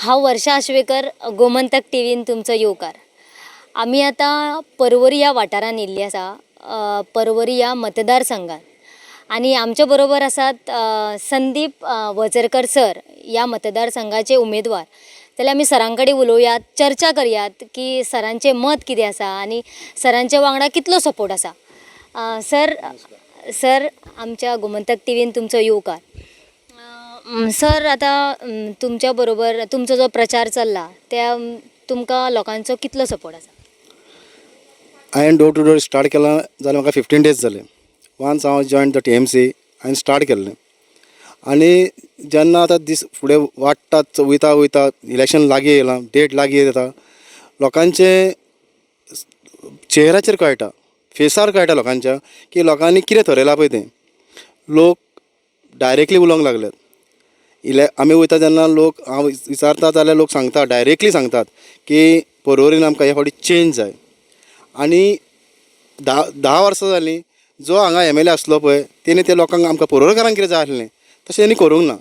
हांव वर्षा आश्वेकर, गोमंतक टीव्हीन तुमचो येवकार. आमी आतां परवरी ह्या वाठारांत येयल्ली आसा, परवरी ह्या मतदारसंघात, आनी आमच्या बरोबर आसात संदीप वझरकर सर, ह्या मतदारसंघाचे उमेदवार. जाल्यार आमी सरां कडेन उलोवयात, चर्चा करयात की सरांचें मत कितें आसा आनी सरांच्या वांगडा कितलो सपोर्ट आसा. सर, सर, आमच्या गोमंतक टीव्हीन तुमचो येवकार. सर, आतां तुमच्या बरोबर तुमचो जो प्रचार चल्ला त्या तुमकां लोकांचो कितलो सपोर्ट आसा? हांवें डोर टू डोर स्टार्ट केलां जाल्यार म्हाका 15 डेज जाले. वन्स हांव जॉयन the TMC, हांवें स्टार्ट केल्लें आनी जेन्ना आतां दीस फुडें वाडटात, वयता वयता इलेक्शन लागीं येयलां, डेट लागीं येता, लोकांचे चेहऱ्याचेर कळटा, फेसार कळटा लोकांच्या की लोकांनी कितें थरयलां पळय तें. लोक डायरेक्टली उलोवंक लागल्यात. इले आमी वयता तेन्ना लोक, हांव विचारता जाल्यार लोक सांगता, डायरेक्टली सांगतात की पर्वरीन आमकां हे फावटी चेंज जाय. आनी 10 10 वर्सां जालीं, जो हांगा एमएलए आसलो पळय, तेणी ते लोकांक, आमकां पर्वरकारांक कितें जाय आसलें तशें तेणी करूंक ना.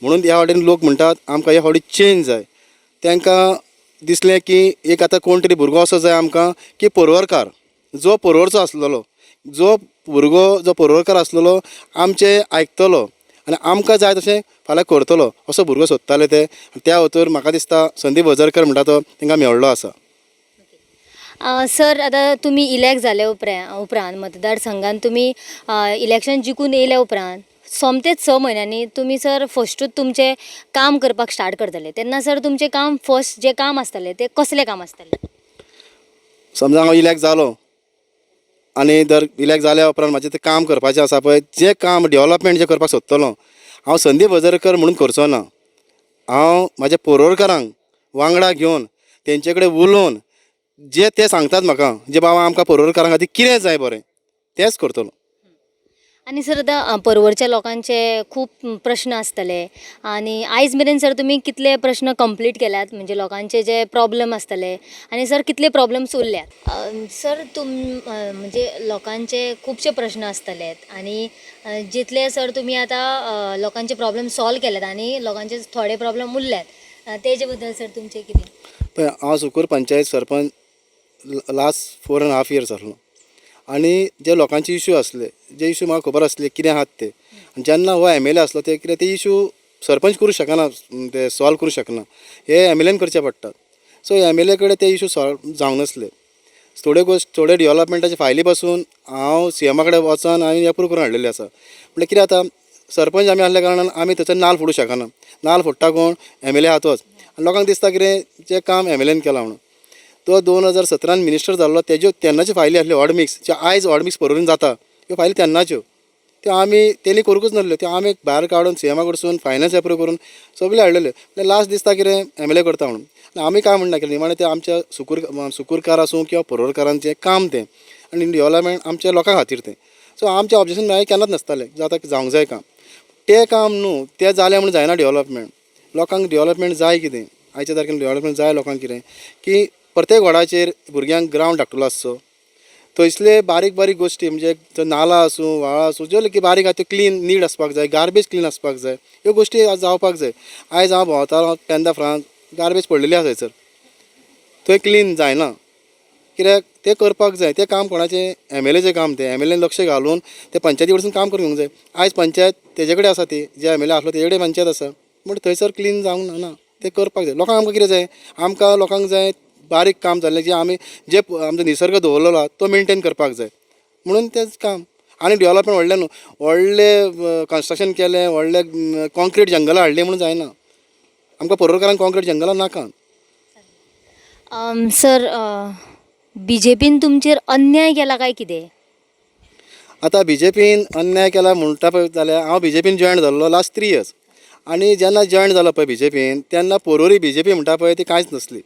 म्हणून ह्या वाटेन लोक म्हणटात, आमकां ह्या फावटी चेंज जाय. तांकां दिसलें की एक आतां कोण तरी भुरगो असो जाय आमकां की पर्वरकार, जो पर्वरचो आसलेलो, जो भुरगो जो पर्वरकार आसलेलो, आमचें आयकतलो आनी आमकां जाय तशें फाल्यां करतलो, असो भुरगो सोदताले ते. त्या वतूर म्हाका दिसता संदीप वझरकर म्हणटा तो तांकां मेळ्ळो आसा. सर, आतां तुमी इलेक्ट जाले उपरांत, मतदारसंघान तुमी इलेक्शन जिखून येयल्या उपरांत, सोमतेच 6 म्हयन्यांनी तुमी सर फस्टूच तुमचें काम करपाक स्टार्ट करतले, तेन्ना सर तुमचें काम, फर्स्ट जें काम आसतलें तें कसलें काम आसतलें? समजा हांव इलेक्ट जालो आनी जर इलेक्ट जाल्या उपरांत म्हाजें तें काम करपाचें आसा पळय, जें काम डेवलपमेंट जें करपाक सोदतलो हांव, संदीप वझरकर म्हणून करचो ना. हांव म्हाज्या पर्वरकारांक वांगडा घेवन, तेंचे कडेन उलोवन, जे ते सांगतात म्हाका, जे बाबा आमकां पर्वरकारां खातीर कितें जाय बरें, तेंच करतलो. आनी सर, आतां पर्वरच्या लोकांचे खूब प्रश्न आसतले आनी आयज मेरेन सर तुमी कितले प्रश्न कंप्लीट केल्यात, म्हणजे लोकांचे जे प्रॉब्लम आसतले, आनी सर कितले प्रॉब्लम्स उरल्यात? सर, तुम म्हणजे लोकांचे खुबशे प्रश्न आसतले आनी जितले सर तुमी आतां लोकांचे प्रॉब्लम सॉल्व केल्यात आनी लोकांचे थोडे प्रॉब्लम उरल्यात, तेजे बद्दल सर तुमचें कितें? पळय, हांव सुकूर पंचायत सरपंच last 4.5 years आसलो आनी जे लोकांचे इशू आसले, जे इशू म्हाका खबर आसले कितें आहात ते, आनी जेन्ना हो एमएलए आसलो, ते कितें ते इशू सरपंच करूं शकना, ते सॉल्व करूं शकना, हे एमएलएन करचे पडटात. सो एमएलए कडेन ते इशू सॉल्व जावंक नासले. थोड्यो गोश्ट, थोडे डेवलपमेंटाचे फायली पासून हांव सीएमा कडेन वचोन हांवें एप्रूव करून हाडलेले आसा. म्हणल्यार कितें जाता, सरपंच आमी आसल्या कारणान आमी थंयसर नाल्ल फोडूंक शकना. नाल्ल फोडटा कोण? एमएलए आहा तोच. आनी लोकांक दिसता कितें, जें काम एमएलएन केलां म्हणून. तो 2017न मिनिस्टर जाल्लो, तेज्यो तेन्नाच्यो फायली आसल्यो हॉटमिक्स, ज्यो आयज हॉटमिक्स पर्वरीन जाता, त्यो फायली तेन्नाच्यो, त्यो आमी तेणी करूंकच नासल्यो. त्यो आमी भायर काडून, सीएमा कडसून फायनान्स एप्रूव करून सगळ्यो हाडलेल्यो. म्हणल्यार लास्ट दिसता कितें, एमएलए करता म्हणून. आनी आमी काय म्हणना, कितें निमाणें तें आमच्या सुकूरकार आसूं किंवा पर्वरकारांचें काम तें आनी डेवलपमेंट आमच्या लोकां खातीर तें. सो आमचें ऑब्जेक्शन मागीर केन्नाच नासतालें. जाता, जावंक जाय काम तें. काम न्हू तें जालें म्हणून जायना डेवलपमेंट. लोकांक डेवलपमेंट जाय कितें? आयच्या तारखेर डेवलपमेंट जाय लोकांक कितें की प्रत्येक वॉर्डाचेर भुरग्यांक ग्रावंड धाकटुलो आसचो. थंयसले बारीक बारीक गोश्टी, म्हणजे जो नाला आसूं, व्हाळां आसूं, ज्यो बारीक आहा त्यो क्लीन नीट आसपाक जाय, गार्बेज क्लीन आसपाक जाय. ह्यो गोश्टी जावपाक जाय. आयज हांव भोंवतालो पेंदा फ्रांत, गार्बेज पडलेली आसा थंयसर, थंय क्लीन जायना कित्याक? तें करपाक जाय. तें काम कोणाचें? एमएलएचें काम तें. एमएलएन लक्ष घालून तें पंचायती कडसून काम करून घेवंक जाय. आयज पंचायत तेजे कडेन आसा ती, जे एमएलए आसलो तेजे कडेन पंचायत आसा, पूण थंयसर क्लीन जावंक ना. तें करपाक जाय लोकांक. आमकां कितें जाय? आमकां लोकांक जाय बारीक काम जाल्लें, जें आमी जे आमचो निसर्ग दवरलेलो आहा तो मेनटेन करपाक जाय म्हणून तेंच काम. आनी डेवलपमेंट व्हडलें न्हू, व्हडलें कन्स्ट्रक्शन केलें, व्हडलें कॉन्क्रीट जंगलां हाडलीं म्हणून जायना. आमकां पर्वरकारांक कॉन्क्रीट जंगलां नाका. सर, बीजेपीन तुमचेर अन्याय केला काय कितें? आतां बीजेपीन अन्याय केला म्हणटा पळय जाल्यार, हांव बीजेपीन जॉयन जाल्लो लास्ट 3 इयर्स आनी जेन्ना जॉयन जालो पळय बीजेपीन, तेन्ना पोरोरी बीजेपी म्हणटा पळय ती कांयच नासली.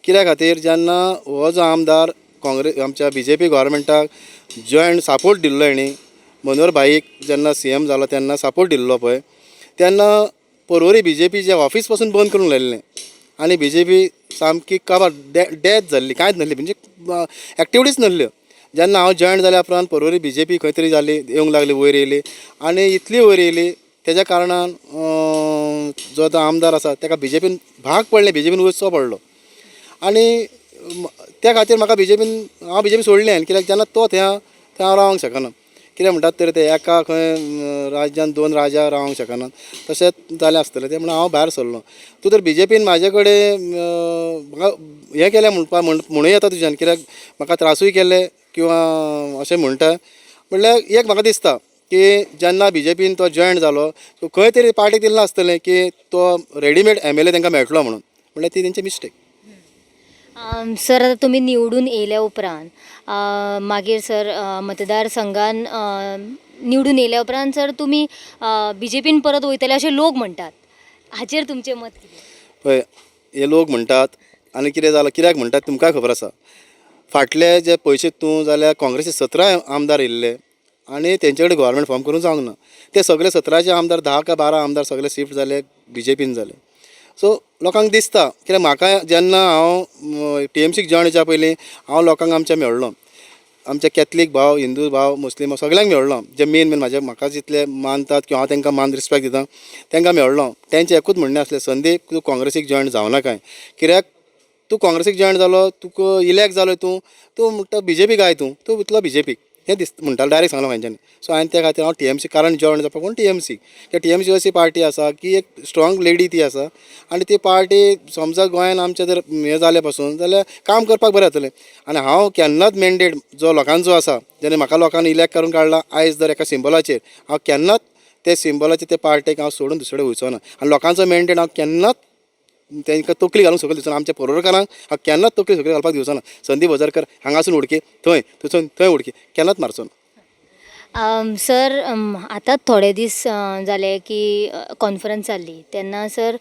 कित्या खातीर, जेन्ना हो जो आमदार काँग्रेस, आमच्या बीजेपी गव्हर्मेंटाक जॉयन सपोर्ट दिल्लो हेणी, मनोहर भाईक जेन्ना सीएम जालो तेन्ना सपोर्ट दिल्लो पळय, तेन्ना पोरोरी बीजेपीचें ऑफीस पासून बंद करूंक लायिल्लें आनी बीजेपी सामकी काबार, डेथ जाल्ली, कांयच नासली, म्हणजे एक्टिविटीज नासल्यो. जेन्ना हांव जॉयन जाल्या उपरांत पोरोरी बीजेपी खंय तरी जाली, येवंक लागली, वयर येयली आनी इतली वयर येयली, तेज्या कारणान जो आतां आमदार आसा ताका बीजेपीन भाग पडलें, बीजेपीन वचचो पडलो. आनी त्या खातीर म्हाका बीजेपीन, हांव बीजेपी सोडलें हांवें, कित्याक जेन्ना तो थंय आहा थंय हांव रावंक शकना. कितें म्हणटात तर ते एका खंय राज्यान दोन राजा रावंक शकनात, तशेंच जालें आसतलें तें, म्हणून हांव भायर सरलो. तूं तर बीजेपीन म्हाजे कडेन म्हाका हें केलें म्हणपा म्हणूं येता तुज्यान, कित्याक म्हाका त्रासूय केले किंवां अशें म्हणटा. म्हणल्यार एक म्हाका दिसता की जेन्ना बीजेपीन तो जॉयन जालो सो खंय तरी पार्टीक दिसलां आसतलें की तो रेडीमेड एमएलए तांकां मेळटलो म्हणून, म्हणल्यार ती तेंची मिस्टेक. सर आतां तुमी निवडून येयल्या उपरांत मागीर सर मतदारसंघान निवडून येयल्या उपरांत सर तुमी बीजेपीन परत वयतले अशें लोक म्हणटात, हाचेर तुमचें मत कितें? पळय, हे लोक म्हणटात आनी कितें जालां कित्याक म्हणटात तुमकां खबर आसा. फाटले जे पयशे तूं जाल्यार काँग्रेसी 17 आमदार येयल्ले आनी तेंचे कडेन गव्हर्मेंट फॉर्म करूंक जावंक ना. ते सगळे 17 आमदार, 10 काय 12 आमदार सगळे शिफ्ट जाले बीजेपीन जाले. सो लोकांक दिसता कित्याक म्हाका जेन्ना हांव टीएमसीक जॉयन जावच्या पयलीं हांव लोकांक आमच्या मेळ्ळो, आमचे कॅथलीक भाव, हिंदू भाव, मुस्लीम भाव सगळ्यांक मेळ्ळो, जे मेन मेन म्हाजे म्हाका जितले मानतात किंवा हांव तांकां मान रिस्पेक्ट दिता तांकां मेळ्ळो. तेंचें एकूच म्हणणें आसलें, संदीप तूं काँग्रेसीक जॉयन जावं नाकाय, कित्याक तूं काँग्रेसीक जॉयन जालो तुका इलेक्ट जालो तूं, तूं म्हणटा बीजेपीक I तूं, तूं इतलो बीजेपीक हें दिस म्हणटालो, डायरेक्ट सांगलो तेंच्यांनी. सो हांवें त्या खातीर हांव टीएमसी कारण जॉयन जावपाक कोण टीएमसी, कित्याक टीएमसी अशी पार्टी आसा की एक स्ट्रॉंग लेडी ती आसा आनी ती पार्टी समजा गोंयान आमच्या जर हें जालें पासून जाल्यार काम करपाक बरें जातलें. आनी हांव केन्नाच मॅन्डेट जो लोकांचो आसा, जेन्ना म्हाका लोकांनी इलेक्ट करून काडला आयज दर एका सिंबलाचेर, हांव केन्नाच ते सिंबलाचे ते पार्टेक हांव सोडून दुसरे कडेन वचचो ना. आनी लोकांचो मॅन्डेट हांव केन्नाच तांकां तकली घालूंक सकयल दिवचो ना. आमच्या पर्वरकारांक हांव केन्नाच तकली सकयल घालपाक दिवचो ना. संदीप वझरकर हांगासून उडकी थंय, थंयसून थंय उडकी, केन्नाच मारचो ना. सर आतां थोडे दीस जाले की कॉन्फरन्स जाल्ली तेन्ना सर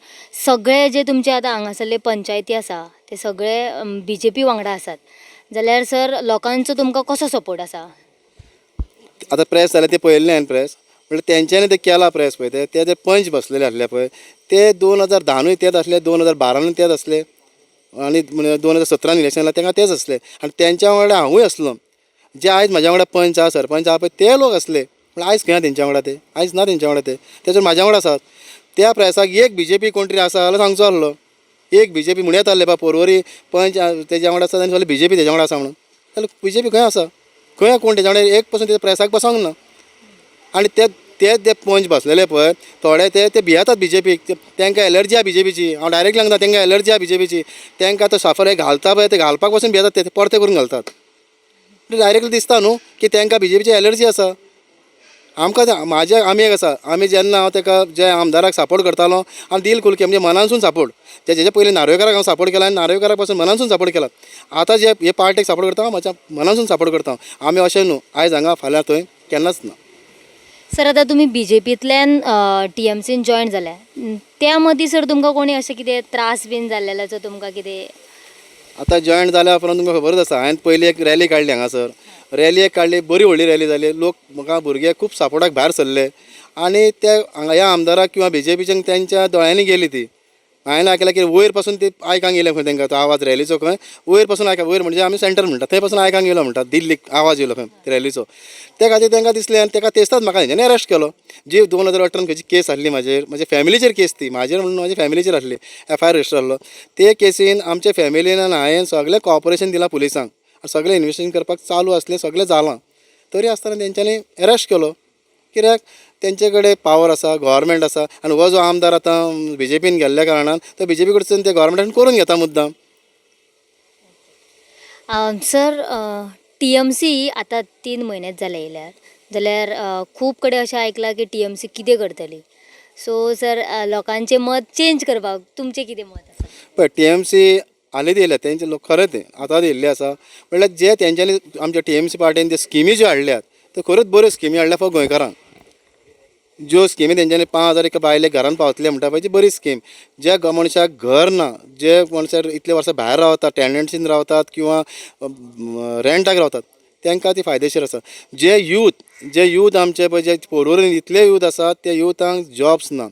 सगळे जे तुमचे आतां हांगासरले पंचायती आसा ते सगळे बीजेपी वांगडा आसात, जाल्यार सर लोकांचो तुमकां कसो सपोर्ट आसा? आतां प्रेस जालें तें पळयल्लें हांवें प्रेस, म्हणल्यार तेंच्यांनी तें केलां प्रेस पळय, ते जे पंच बसलेले आसले पळय ते 2010नूय तेच आसले, 2012नूय तेच आसले आनी 2017 इलेक्शन जालें तेन्ना तेच आसले आनी तेंच्या वांगडा हांवूय आसलो. जे आयज म्हाज्या वांगडा पंच आसा सरपंच आसा पळय ते लोक आसले, पूण आयज खंय आसा तेंच्या वांगडा ते, आयज ना तेंच्या वांगडा ते, ते जर म्हाज्या वांगडा आसात. त्या प्रेसाक एक बीजेपी कोण तरी आसा जाल्यार सांगचो आसलो, एक बीजेपी म्हणूं येता आसलें बा पर्वरी पंच तेज्या वांगडा आसा आनी सगळे बीजेपी तेज्या वांगडा आसा म्हणून, जाल्यार बीजेपी खंय आसा, खंय कोण तेज्या वांगडा एक पसून ते प्रेसाक बसोंक ना. आनी ते ते जे पंच बसलेले पळय थोडे ते ते भियेतात बीजेपीक, तांकां एलर्जी आसा बीजेपीची, हांव डायरेक्टली सांगता तांकां एलर्जी आसा बीजेपीची, तांकां तो साफर घालता पळय ते घालपाक पसून भियेतात, ते परते करून घालतात. डायरेक्टली दिसता न्हू की तांकां बीजेपीची एलर्जी आसा. आमकां म्हाजे आमी एक आसा, आमी जेन्ना हांव ताका जे आमदाराक सपोर्ट करतालो हांव दिल खुल के म्हणजे मनानसून सपोर्ट, तेजे पयलीं नार्वेकाराक हांव सपोर्ट केला आनी नार्वेकाराक पासून मनानसून सपोर्ट केला. आतां जे हे पार्टीक सपोर्ट करता हांव म्हाज्या मनानसून सपोर्ट करता. आमी अशें न्हू आयज हांगा फाल्यां थंय, केन्नाच ना. सर आतां तुमी बीजेपींतल्यान टीएमसीन जॉयन जाल्या, त्या मदीं सर तुमकां कोणी अशें कितें त्रास बीन जाल्लेलो जो तुमकां कितें? आतां जॉयन जाल्या उपरांत तुमकां खबरच आसा, हांवें पयली एक रॅली काडली हांगासर, रॅली एक काडली, बरी व्हडली रॅली जाली, लोक म्हाका भुरगे खूब सपोर्टाक भायर सरले आनी ते हांगा ह्या आमदाराक किंवा बीजेपीच्या तेंच्या दोळ्यांनी गेली ती. हांवें आयकलां की वयर पासून ती आयकांक येयले खंय तांकां तो आवाज रॅलीचो, खंय वयर पासून आयक, वयर म्हणजे आमी सेंटर म्हणटा थंय पासून आयकांक येयलो म्हणटा, दिल्लीक आवाज येयलो खंय रॅलीचो. त्या खातीर तांकां दिसलें आनी ताका तेस्ताच म्हाका हेंच्यांनी अरेस्ट केलो. जी 2018 खंयची केस आसली म्हाजेर, म्हाज्या फॅमिलीचेर केस ती, म्हाजेर म्हणून म्हाज्या फॅमिलीचेर आसली, एफआयआर रजिस्टर आसलो. ते केसीन आमच्या फॅमिलीन आनी हांवें सगळें कॉपरेशन दिलां पुलिसांक, सगळें इन्वेस्टिगेशन करपाक चालू आसलें, सगळें जालां, तरी आसतना तेंच्यांनी अरेस्ट केलो. कित्याक तेंचे कडेन पावर आसा, गव्हर्मेंट आसा आनी हो जो आमदार आतां बीजेपीन गेल्ल्या कारणान तो बीजेपी कडसून ते गव्हर्मेंटान करून घेता मुद्दाम. सर टीएमसी आतां 3 म्हयनेच जाले येयल्यार, जाल्यार खूब कडेन अशें आयकलां की टीएमसी कितें करतली, सो सर लोकांचें मत चेंज करपाक तुमचें कितें मत आसा? पळय टीएमसी हालींच येयल्या, तेंचे लोक खरें तें आतां येयल्ले आसा, म्हणल्यार जे तेंच्यांनी आमच्या टीएमसी पार्टीन जे स्किमी ज्यो हाडल्यात त्यो खऱ्योच बऱ्यो स्किमी हाडल्या फक्त गोंयकारांक. ज्यो स्किमी तेंच्यांनी 5,000 एका बायलेक घरान पावतले म्हणटा पळय ती बरी स्कीम. ज्या मनशाक घर ना, जे मनशाक इतले वर्सां भायर रावतात, टेनंसीन रावतात किंवां रेंटाक रावतात, तांकां ती फायदेशीर आसा. जे यूथ आमचे पळय जे पोरूर इतले यूथ आसात त्या युथांक जॉब्स ना,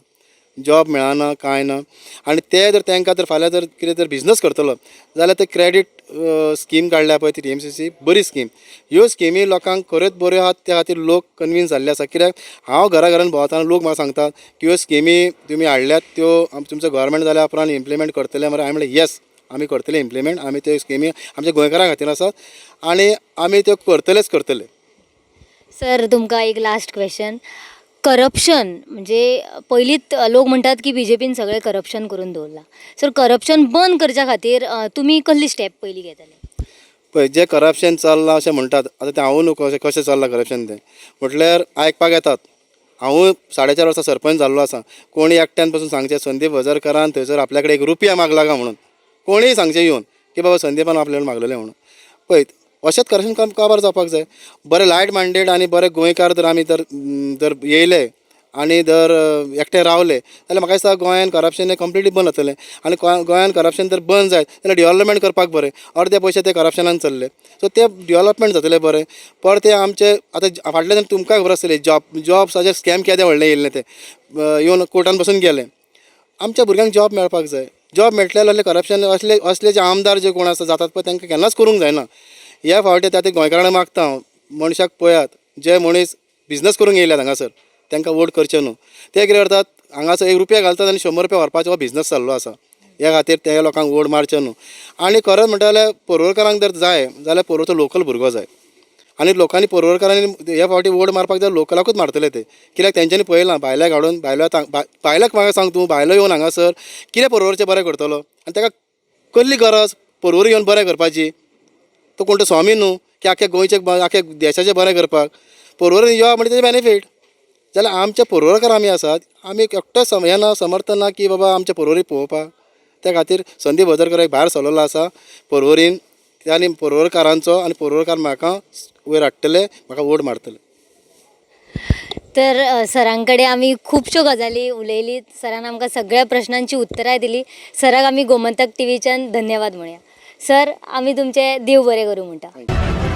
जॉब मेळना कांय ना. आनी ते जर तांकां जर फाल्यां जर कितें जर बिजनस करतलो जाल्यार ते क्रेडीट स्कीम काडल्या पळय ती TMCC बरी स्कीम. ह्यो स्किमी लोकांक खऱ्योच बऱ्यो आहात, त्या खातीर लोक कन्विन्स जाल्ले आसा. कित्याक हांव घरा घरान भोंवतना लोक म्हाका सांगतात की ह्यो स्किमी तुमी हाडल्यात त्यो तुमचो गव्हर्मेंट जाल्या उपरांत इम्प्लिमेंट करतले मरे. हांवें म्हणलें येस, आमी करतले इम्प्लिमेंट. आमी त्यो स्किमी आमच्या गोंयकारां खातीर आसात आनी आमी त्यो करतलेच करतले. सर, तुमकां एक लास्ट क्वेश्चन. करप्शन म्हणजे पयलींच लोक म्हणटात की बीजेपीन सगळें करप्शन करून दवरलां. सर, करप्शन बंद करच्या खातीर तुमी कसली स्टेप पयलीं घेतले? पळय, जें करप्शन चल्लां अशें म्हणटात, आतां तें हांवूय न्हू कशें कशें चल्लां करप्शन तें म्हटल्यार आयकपाक येतात. हांवूय 4.5 वर्सां सरपंच जाल्लो आसा. कोणी एकट्यान पसून सांगचें संदीप वजरकारान थंयसर आपल्या कडेन 1 रुपया मागला काय म्हणून, कोणीय सांगचें येवन की बाबा संदीपान आपल्यान मागलेलें म्हणून. पळय, अशेंच करप्शन काबार जावपाक जाय. बरें लायट मायंडेड आनी बरे गोंयकार जर आमी जर जर येयले आनी जर एकटे रावले जाल्यार म्हाका दिसता गोंयान करप्शन हें कंप्लिटली बंद जातलें. आनी गोंयान करप्शन जर बंद जायत जाल्यार डेवलपमेंट करपाक बरें. अर्दे पयशे ते करप्शनान चल्ले, सो ते डेवलपमेंट जातलें बरें. परते आमचे आतां फाटल्यान तुमकां खबर आसतली जॉब्साचे स्कॅम केदें व्हडलें येयल्लें तें येवन कोर्टान बसून गेलें. आमच्या भुरग्यांक जॉब मेळपाक जाय. जॉब मेळटले जाल्यार करप्शन असले असले जे आमदार जे कोण आसा जातात पळय तांकां केन्नाच करूंक जायना. ह्या फावटी त्या गोंयकारांक मागता हांव, मनशाक पळयात, जे मनीस बिजनस करूंक येयल्यात हांगासर तांकां वोट करचें न्हू. ते कितें करतात, हांगासर 1 रुपया घालतात आनी 100 रुपया व्हरपाचो हो बिजनस जाल्लो आसा. ह्या खातीर त्या लोकांक वोट मारचें न्हू. आनी खरें म्हणटा जाल्यार पर्वरकारांक जर जाय जाल्यार पर्वरचो लोकल भुरगो जाय. आनी लोकांनी पर्वरकारांनी ह्या फावटी वोट मारपाक जाय, लोकलाकूच मारतले ते. कित्याक तेंच्यांनी पळयलां भायल्याक हाडून भायल्याक म्हाका सांग तूं, भायलो येवन हांगासर कितें पर्वरचें बरें करतलो आनी ताका कसली गरज पर्वरी येवन बरें करपाची? तो कोण तो स्वामी न्हू की आख्या गोंयचे आख्या देशाचें बरें करपाक. पर्वरी यो म्हणजे तेजें बेनिफीट. जाल्यार आमचे पर्वरकार आमी आसात, आमी एकटो हें ना समर्थ ना की बाबा आमचे पर्वरी पळोवपाक. त्या खातीर संदीप वजरकर एक भायर सरलेलो आसा पर्वरीन, आनी पर्वरकारांचो आनी पर्वरकार म्हाका वयर हाडटले, म्हाका वोट मारतले. तर सरां कडेन आमी खुबश्यो गजाली उलयली. सरान आमकां सगळ्या प्रश्नांची उत्तरां दिली. सराक आमी गोमंतक टिवीच्यान धन्यवाद म्हणया. सर, आमी तुमचें देव बरें करूं म्हणटा.